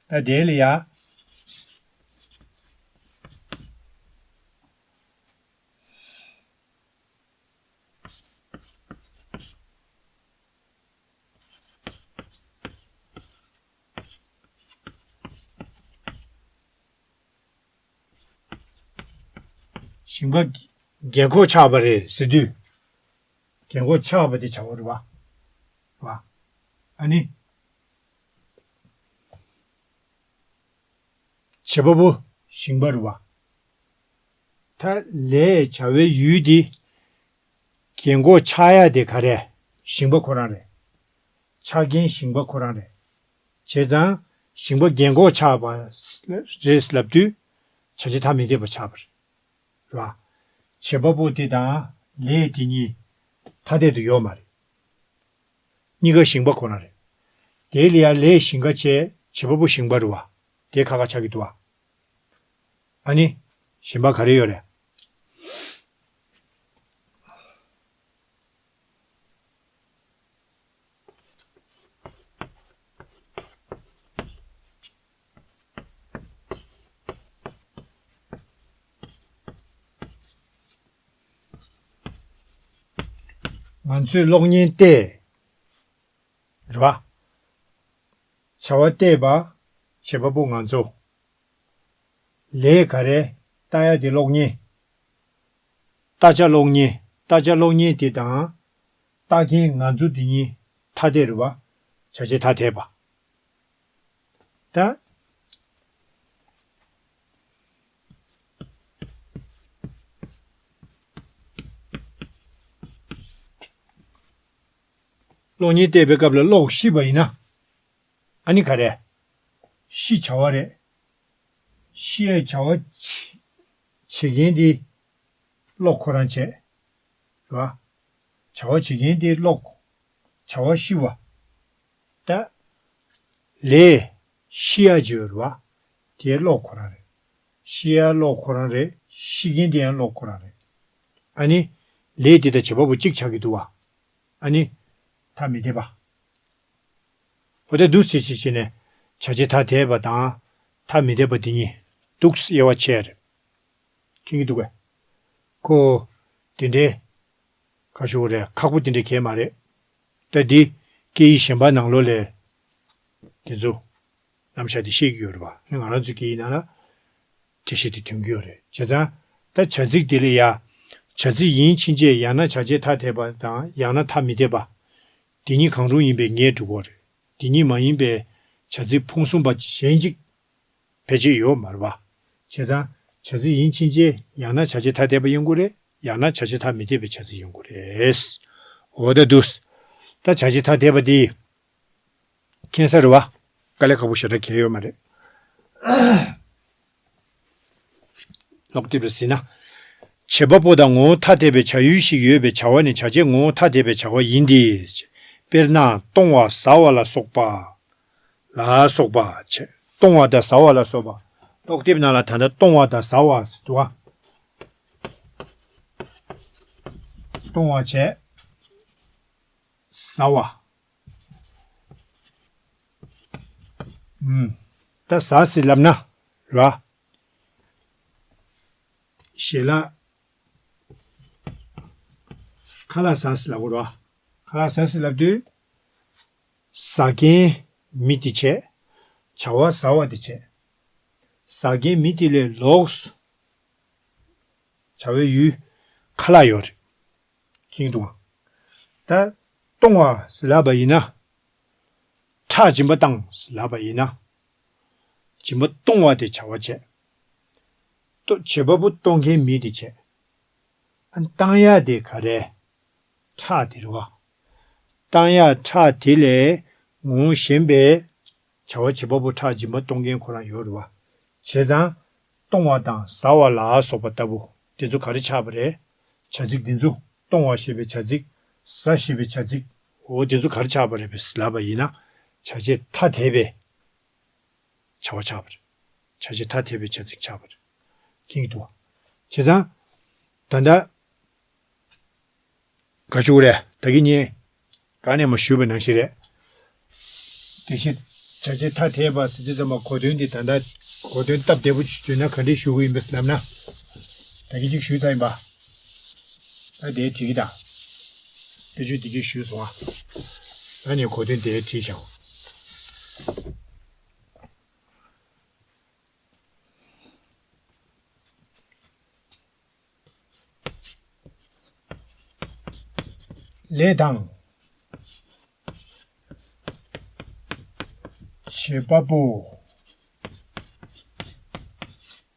ད་དེ་ལ་ཡ། ཞིང་པ་རྒན་འཁོགས་ཆགས་པ་རེད་ཟེར་དུས། རྒན་འཁོགས་ཆགས་པ་དེ་བྱ་བ་རེད་བ། བ། ཨ་ནི། བྱེད་པ་པོ་ཞིང་པ་རེད་བ། ད་ལས་བྱ་བའི་ཡུལ་དེ། རྒན་འཁོགས་ཆགས་ཡག་དེ་ག་རེ། ཞིང་པ་ཁོ་རང་རེད། ཆགས་མཁན་ཞིང་པ་ཁོ་རང་རེད། བྱས་ཙང་ཞིང་པ་རྒན་འཁོགས་ཆགས་པ་རེད་ལབ་དུས། བྱ་བྱེད་ཐ་མི་དད་པ་ཆགས་པ་རེད། ར། བྱེད་པ་པོ་དེ་དང་ལས་དེ་གཉིས་ཐ་དད་དུ་ཡོད་མ་རེད། གཉིས་ཀ་ཞིང་པ་ཁོ་རང་རེད། དེ་ལ་ཡ་ལས་ཞིང་ཁ་བྱས། བྱེད་པ་པོ་ཞིང་པ་རེད་བ། དེ་ཁ་ཁ་ཆགས་ཀྱི་འདུག་བ། ཨ་ནི། གཞན་པ་ག་རེ་ཡོད་རེད། ང་ཚོས་གློག་བརྙན་བལྟས། རེད་བ། བྱ་བ་བལྟས་པ། བྱེད་པ་པོ་ང་ཚོ། ལས་ག་རེ། ལྟ་ཡ་དེ་གློག་བརྙན། ལྟ་བྱ་གློག་བརྙན། ལྟ་བྱ་གློག་བརྙན་དེ་དང་། ལྟ་མཁན་ང་ཚོ་འདི་གཉིས་ཐ་དད་རེད་བ། བྱ་བྱེད་ཐ་དད་པ། ད། གློག་བརྙན་བལྟས་པའི་སྐབས་ལ་གློག་ཤི་བ་ཡིན་ན། ཨ་ནི་ག་རེ། ཤི་བྱ་བ་རེད། ཤི་ཡའི་བྱ་བ་བྱེད་བྱེད་མཁན་དེ་གློག་ཁོ་རང་བྱས། རེད་བ། བྱ་བ་བྱེད་མཁན་དེ་གློག་བྱ་བ་ཤི་བ། ད། ལས་ཤི་ཡ་བརྗོད་རེད་བ། དེ་གློག་ཁོ་རང་རེད། ཤི་ཡ་གློག་ཁོ་རང་རེད། ཤི་མཁན་དེ་ཡང་གློག་ཁོ་རང་རེད། ཨ་ནི། ལས་དེ་དང་བྱེད་པ་པོ་གཅིག་ཆགས་ཀྱི་འདུག་བ། ཨ་ནི། ཐ་མི་དད་པ། འོ་ད་འདུག་སེ་བྱས་བྱས་ནས་བྱ་བྱེད་ཐ་དད་པ་དང་ཐ་མི་དད་པ་དེ་གཉིས་འདུག་སེ་དབྱེ་བ་ཕྱེ་ཡ་རེད། མཁྱེན་གྱི་འདུག་གས། ཁོ། དེ་འདྲའི། ཁ་ཤོ་རེད། ཁག་པོ་དེ་འདྲའི་གས་མ་རེད། ད་འདི། སྐད་ཡིག་གཞན་པ་ནང་ལོགས་ལ། དེ་ཚོ། རྣམ་གཞག་དེ་ཤེས་ཀྱི་ཡོད་རེད་པ། ང་རང་ཚོའི་སྐད་ཡིག་ནང་ལ། འགྲེལ་བཤད་དེ་ཐོན་གྱི་ཡོད་རེད། བྱས་ཙང་། ད་བྱ་ཚིག་དེ་ལ་ཡ། བྱ་ཚིག་ཡིན་ཕྱིན་ཆད་ཡང་ན་བྱ་བྱེད་ཐ་དད་པ་དང་ཡང་ན་ཐ་མི་དད་པ། དེ་གཉིས་གང་རུང་ཡིན་པའི་ངེས་འགྲོ་གི་རེད། དེ་གཉིས་མ་ཡིན་པའི་བྱ་ཚིག་ཕུང་གསུམ་པ་གཞན་གཅིག་ཕལ་ཆེར་ཡོད་མ་རེད་པ། བྱས་ཙང་བྱ་ཚིག་ཡིན་ཕྱིན་ཆད་ཡང་ན་བྱ་བྱེད་ཐ་དད་པ་ཡོང་གི་རེད། ཡང་ན་བྱ་བྱེད་ཐ་མི་དད་པའི་བྱ་ཚིག་ཡོང་གི་རེད། འོ་ད་འདུག་ད་བྱ་བྱེད་ཐ་དད་པ་འདི། མཁྱེན་གསལ་རེད་པ། དཀའ་ལས་ཁག་པོ་ཞེ་དྲག་གང་ཡང་ཡོད་མ་རེད། ཀློག་དེབ་ལ་གཟིགས་ན། བྱེད་པ་པོ་དང་ངོ་བོ་ཐ་དད་པའི་བྱ་ཡུལ་ཞིག་ཡོད་པའི་བྱ་བ་ནི་བྱ་བྱེད་ངོ་བོ་ཐ་དད་པའི་བྱ་བ་ཡིན་ཏེ། དཔེར་ན་གཏོང་བ་ཟ་བ་ལ་སོགས་པ། ལ་སོགས་པ་བྱས། གཏོང་བ་དང་ཟ་བ་ལ་སོགས་པ། ཀློག་དེབ་ནང་ལ་ད་ལྟ་གཏོང་བ་དང་ཟ་བ་ཟེར་འདུག་ག་གཏོང་བ་བྱས། ཟ་བ། ཨུམ། ད་ཟ་ཟེར་ལབ་ན། ར། ཞལ་ལག་ཁ་ལག་ཟ་ཟེར་ལབ་དགོས་ར། ཁ་ལག་ཟ་ཟེར་ལབ་དུས། ཟ་མཁན་མི་དེ་བྱས། བྱ་བ་ཟ་བ་དེ་བྱས། ཟ་མཁན་མི་དེ་ལས་ལོགས། བྱ་བའི་ཡུལ་ཁ་ལག་ཡོད་རེད། མཁྱེན་འདུག་ག་ད་གཏོང་བ་ཟེར་ལབ་པ་ཡིན་ན། ཁྲག་སྦྱིན་པ་བཏང་ཟེར་ལབ་པ་ཡིན་ན། སྦྱིན་པ་གཏོང་བ་དེ་བྱ་བ་བྱས། གཏོ- བྱེད་པ་པོ་གཏོང་མཁན་མི་དེ་བྱས། ཨ་ནི་བཏང་ཡག་དེ་ག་རེ། ཁྲག་དེ་རེད་བ། བཏང་ཡག་ཁྲག་དེ་ལས་ངོ་བོ་གཞན་པའི་བྱ་བ་བྱེད་པ་པོ་ཁྲག་སྦྱིན་པ་གཏོང་མཁན་ཁོ་རང་ཡོད་རེད་བ། བྱས་ཙང་། གཏོང་བ་དང་ཟ་བ་ལ་སོགས་པ་ལྟ་བུ་དེ་ཚོ་ག་རེ་ཆགས་པ་རེད། བྱ་ཚིག་འདི་ཚོ་གཏོང་བ་ཞེས་པའི་བྱ་ཚིག་ཟ་ཞེས་པའི་བྱ་ཚིག་འོ་དེ་ཚོ་ག་རེ་ཆགས་པ་རེད་པས་ལབ་པ་ཡིན་ན། བྱ་བྱེད་ཐ་དད་པའི་བྱ་བ་ཆགས་པ་རེད། བྱ་བྱེད་ཐ་དད་པའི་བྱ་ཚིག་ཆགས་པ་རེད། མཁྱེན་གྱི་འདུག་བ། བྱས་ཙང་། ད་ལྟ། ག་ཞུ་རེད་ད་གིན་ངས་ག་ནས་མ་ཞུས་པ་ནང་བཞིན་རེད། དེ་བཞིན་བྱ་བྱེད་ཐ་དད་པ་ཟེར་དུས་ཙམ་པ་གོ་དོན་འདི་ད་ལྟ་གོ་དོན་སྟབས་བདེ་པོ་ཞིག་བརྗོད་ན་ག་འདྲས་ཞུ་གི་ཡིན་པས་ལབ་ན། ད་གིན་ཅིག་ཞུས་ཚར་ཡིན་པ། ད་དེའི་བྲིས་ཀྱི་ད། དེ་ཆུ་དེ་གིན་ཞུས་སོང་ཨ། ད་ནས་གོ་དོན་དེ་བྲིས་བཞག་ལས་དང་། བྱེད་པ་པོ།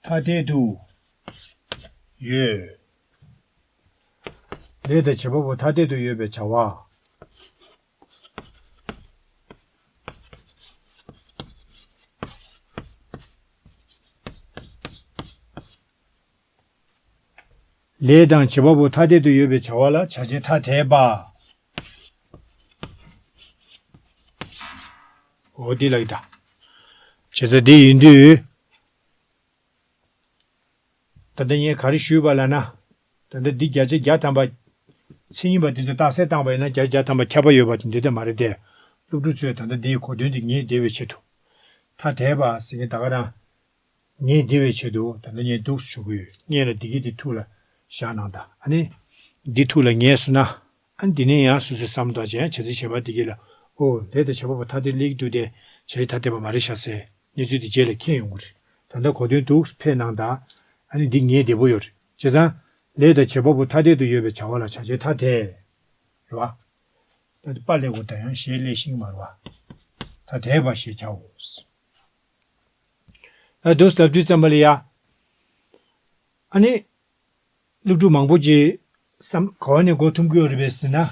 ཐ་དད་དུ། ཡོད། ལས་དང་བྱེད་པ་པོ་ཐ་དད་དུ་ཡོད་པའི་བྱ་བ། ལས་དང་བྱེད་པ་པོ་ཐ་དད་དུ་ཡོད་པའི་བྱ་བ་ལ་བྱ་བྱེད་ཐ་དད་པ། འོ་འདི་ལ་ཡིན་ད། བྱེད་ས་འདི་ཡིན་དུས། ད་ལྟ་ངས་ག་རེ་ཞུས་པ་ལབ་ན། ད་ལྟ་འདི་བརྒྱ་ཆ་བརྒྱ་ཐམ་པ། མཚན་ཉིད་པ་འདི་ཚོ་རྟགས་གསལ་བཏང་པ་ཡིན་ན་བརྒྱ་ཆ་བརྒྱ་ཐམ་པ་ཁྱབ་པ་ཡོད་པ་འདི་ལྟ་མ་རེད་དེ། སློབ་ཕྲུག་ཚོས་ད་ལྟ་འདིའི་གོ་དོན་འདི་ངེས་བདེ་བའི་ཆེད་དུ། ཐ་དད་པ་ཟེར་མཁན་ད་ག་རང་། ངེས་བདེ་བའི་ཆེད་དུ་ད་ལྟ་ངས་འདུག་ཞུ་གི་ཡོད། སྔོན་ལ་འདི་གི་འདི་ཐུགས་ལ་བཞག་གནང་དང་ཨ་ནི། འདི་ཐུགས་ལ་ངེས་སོང་ན། ཨ་ནི་འདི་ནས་ཡང་སོ་སོའི་བསམ་བློ་བཏང་བྱས་ཡང་བྱ་ཚིག་གཞན་པ་འདི་གི་ལ། ཨོ་ལས་དང་བྱེད་པ་པོ་ཐ་དད་སླེབས་ཀྱི་འདུག་སྟེ་བྱ་བྱེད་ཐ་དད་པ་མ་རེད་ཤག་ཟེར་གནས་ཚུལ་འདི་རྗེས་ལ་མཁྱེན་ཡོང་གི་རེད། ད་ལྟ་གོ་དོན་འདུག་ཕེབས་གནང་དང་། ཨ་ནི་འདི་ངེས་བདེ་པོ་ཡོད་རེད། བྱས་ཙང་། ལས་དང་བྱེད་པ་པོ་ཐ་དད་དུ་ཡོད་པའི་བྱ་བ་ལ་བྱ་བྱེད་ཐ་དད། རེད་བ། ད་འདི་པ་ལས་གོ་ད་ཡང་ཞེས་ལས་ཤིང་མ་རེད་བ། ཐ་དད་པ་ཞེས་བྱའོ། ཨ་འདུག་ལབ་དུས་ཙམ་པ་ལ་ཡ། ཨ་ནི། སློབ་ཕྲུག་མང་པོ་ཅིག་བསམ་ག་བ་ནས་མགོ་འཐོམ་གི་ཡོད་རེད་པས་ཟེར་ན། བྱ།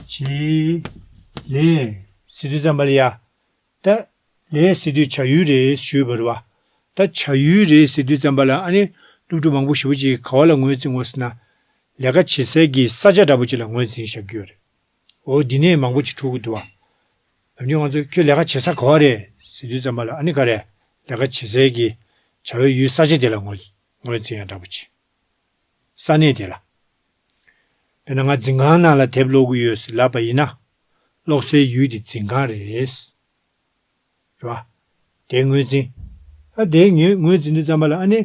བྱེད། ལས། ཟེར་དུས་ཙམ་པ་ལ་ཡ། ད། ལས་ཟེར་དུས་བྱ་ཡུལ་རེད་ཞུས་པ་རེད་བ། ད་བྱ་ཡུལ་རེད་ཟེར་དུས་ཙམ་པ་ལ་ཨ་ནི། སློབ་ཕྲུག་མང་པོ་ཞེ་པོ་ཅིག་ག་བ་ལ་ངོས་འཛིན་དགོས་ཟེར་ན། ལས་ཀ་བྱེད་སའི་གི་ས་ཆ་འདྲ་པོ་ཅིག་ལ་ངོས་འཛིན་བཞག་གི་ཡོད་རེད། འོ་འདི་ནས་མང་པོ་ཅིག་འཁྲུག་གི་འདུག་བ། ནམ་རྒྱུན་ང་ཚོས་ཁྱོད་ལས་ཀ་བྱེད་ས་ག་བ་རེད་ཟེར་དུས་ཙམ་པ་ལ་ཨ་ནི་ག་རེ། ལས་ཀ་བྱེད་སའི་གི་བྱ་བའི་ཡུལ་ས་ཆ་དེ་ལ་ངོས་ངོས་འཛིན་ཡ་འདྲ་པོ་ཅིག་ས་གནས་དེ་ལ། དཔེར་ན་ང་འཛིན་ཁང་ནང་ལ་དེབ་ཀློག་གི་ཡོད་ཟེར་ལབ་པ་ཡིན་ན། ཀློག་སའི་ཡུལ་དེ་འཛིན་ཁང་རེད། རེད་བ། དེ་ངོས་འཛིན། ཨ་དེ་ངོས་ངོས་འཛིན་དུས་ཙམ་པ་ལ་ཨ་ནི།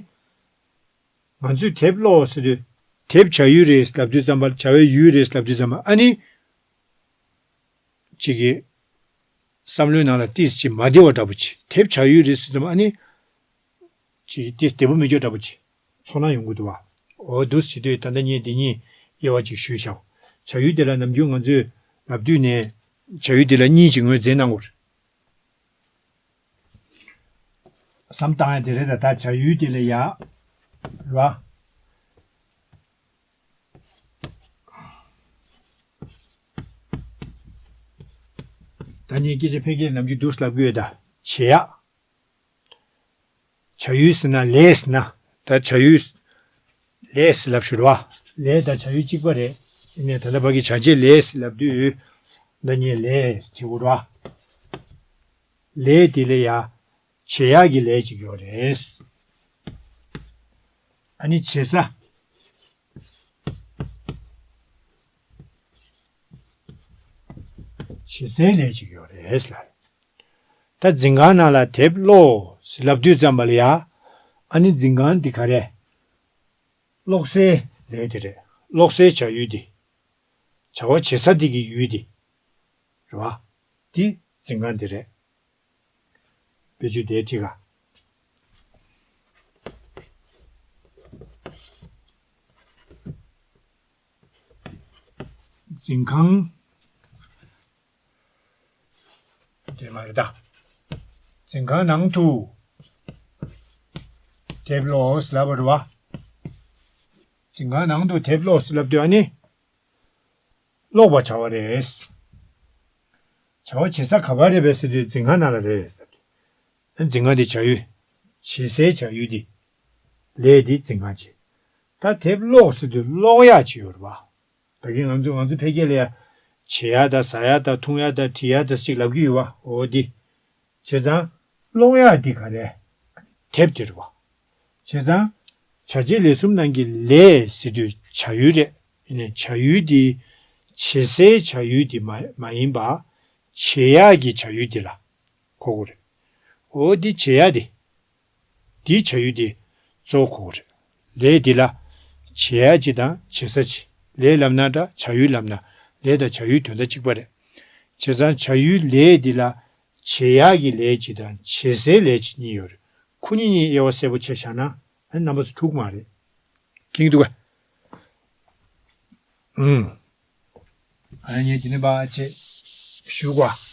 ང་ཚོས་དེབ་ཀློག་ཟེར་དུས། དེབ་བྱ་ཡུལ་རེད་ལབ་དུས་ཙམ་པ་ལ་བྱ་བའི་ཡུལ་རེད་ལབ་དུས་ཙམ་པ་ཨ་ནི། གཅིག་གིས། བསམ་བློའི་ནང་ལ་ཏིས་ཅིག་མ་བདེ་བ་འདྲ་པོ་ཅིག་དེབ་བྱ་ཡུལ་རེད་ཟེར་ཙམ་ཨ་ནི། ཅིག་ཏིས་བདེ་པོ་མི་འཇོག་འདྲ་པོ་ཅིག་ཚོར་སྣང་ཡོང་གི་འདུག་བ། འོ་འདུག་སེ་བྱེད་དུས་ད་ལྟ་ངས་འདི་གཉིས་དབྱེ་བ་ཅིག་ཞུས་བཞག་བྱ་ཡུལ་དེ་ལ་ནམ་རྒྱུན་ང་ཚོས་ལབ་དུས་ནས། བྱ་ཡུལ་དེ་ལ་གཉིས་ཅིག་ངོས་འཛིན་གནང་དགོས་རེད། བསམ་བཏང་ཡ་དེ་རེད་ད་ད་བྱ་ཡུལ་དེ་ལ་ཡ། ར། ད་ངས་སྐད་ཆ་ཕལ་སྐད་ནམ་རྒྱུན་འདུག་ལབ་གི་ཡོད་ད། བྱེད་ཡག་བྱ་ཡུལ་ཟེར་ན་ལས་ཟེར་ན། ད་བྱ་ཡུལ། ལས་ཟེར་ལབ་ཞུ་ར་བ། ལས་དང་བྱ་ཡུལ་གཅིག་པ་རེད། ཡིན་ནའི་ད་ལྟ་བར་གྱི་བྱ་བྱེད་ལས་ཟེར་ལབ་དུས། ད་ངས་ལས་ཟེར་གྱི་ཡོད་ར་བ། ལས་དེ་ལ་ཡ། བྱེད་ཡག་གི་ལས་ཅིག་ཡོད་རེད། ཨ་ནི་བྱེད་ས། བྱེད་སའི་ལས་ཅིག་ཡོད་རེད་ལ། ད་འཛིན་ཁང་ནང་ལ་དེབ་ཀློག་ཟེར་ལབ་དུས་ཙམ་པ་ལ་ཡ། ཨ་ནི་འཛིན་ཁང་འདི་ག་རེ། ཀློག་སའི་ལས་དེ་རེད། ཀློག་སའི་བྱ་ཡུལ་འདི། བྱ་བ་བྱེད་ས་འདི་གི་ཡུལ་འདི། རེད་བ། འདི་འཛིན་ཁང་འདི་རེད། དཔེ་བརྗོད་དེ་ཁྲིད་ག་འཛིན་ཁང་། དེ་མ་རེད་ད། འཛིན་ཁང་ནང་དུ་དེབ་ཀློག་ཟེར་ལབ་པ་རེད་བ། འཛིན་ཁང་ནང་དུ་དེབ་ཀློག་ཟེར་ལབ་དུས་ཨ་ནི། ཀློག་པ་བྱ་བ་རེད། བྱ་བ་བྱེད་ས་ག་པར་རེད་པས་ཟེར་དུས་འཛིན་ཁང་ནང་ལ་རེད་ཟེར་དུས། འཛིན་ཁང་དེ་བྱ་ཡུལ། བྱེད་སའི་བྱ་ཡུལ་དེ། ལས་དེ་འཛིན་ཁང་བྱེད། ད་དེབ་ཀློག་ཟེར་དུས་ཀློག་ཡག་ཅིག་ཡོད་རེད་བ། ད་གིན་ང་ཚོ་ང་ཚོ་ཕལ་སྐད་ལ་ཡ། བྱེད་ཡག་དང་ཟ་ཡག་དང་འཐུང་ཡག་དང་འབྲི་ཡག་དང་ཅིག་ལབ་ཀྱི་ཡོད་བ། འོ་དེ། བྱས་ཙང་། ཀློག་ཡག་འདི་ག་རེ། དེབ་དེ་རེད་བ། བྱས་ཙང་། བྱ་བྱེད་ལས་གསུམ་ནང་གི་ལས་ཟེར་དུས་བྱ་ཡུལ་རེད། ཡིན་ནའི་བྱ་ཡུལ་འདི། བྱེད་སའི་བྱ་ཡུལ་འདི་མ་མ་ཡིན་པ། བྱེད་ཡག་གི་བྱ་ཡུལ་འདི་ལ། གོ་དགོས་རེད། འོ་འདི་བྱེད་ཡག་འདི། འདིའི་བྱ་ཡུལ་འདི། གཙོ་བོ་གོ་དགོས་རེད། ལས་འདི་ལ། བྱེད་ཡག་ཅིག་དང་བྱེད་ས་ཅིག་ལས་ལབ་ན་འདྲ་བྱ་ཡུལ་ལབ་ན། ལས་དང་བྱ་ཡུལ་དོན་དག་གཅིག་པ་རེད། བྱས་ཙང་བྱ་ཡུལ་ལས་འདི་ལ། བྱེད་ཡག་གི་ལས་གཅིག་དང་བྱེད་སའི་ལས་གཅིག་གཉིས་ཡོད་རེད། ཁོ་གཉིས་གཉིས་དབྱེ་བ་གསལ་པོ་ཕྱེ་བཞག་ན། ཨ་རྣམ་པ་ཚོ་འཁྲུག་མ་རེད། མཁྱེན་གྱི་འདུག་ག་ཨུམ། ཨ་ནི་ངས་འདི་ནས་ཕར་ཅིག་ཞུ་དགོས།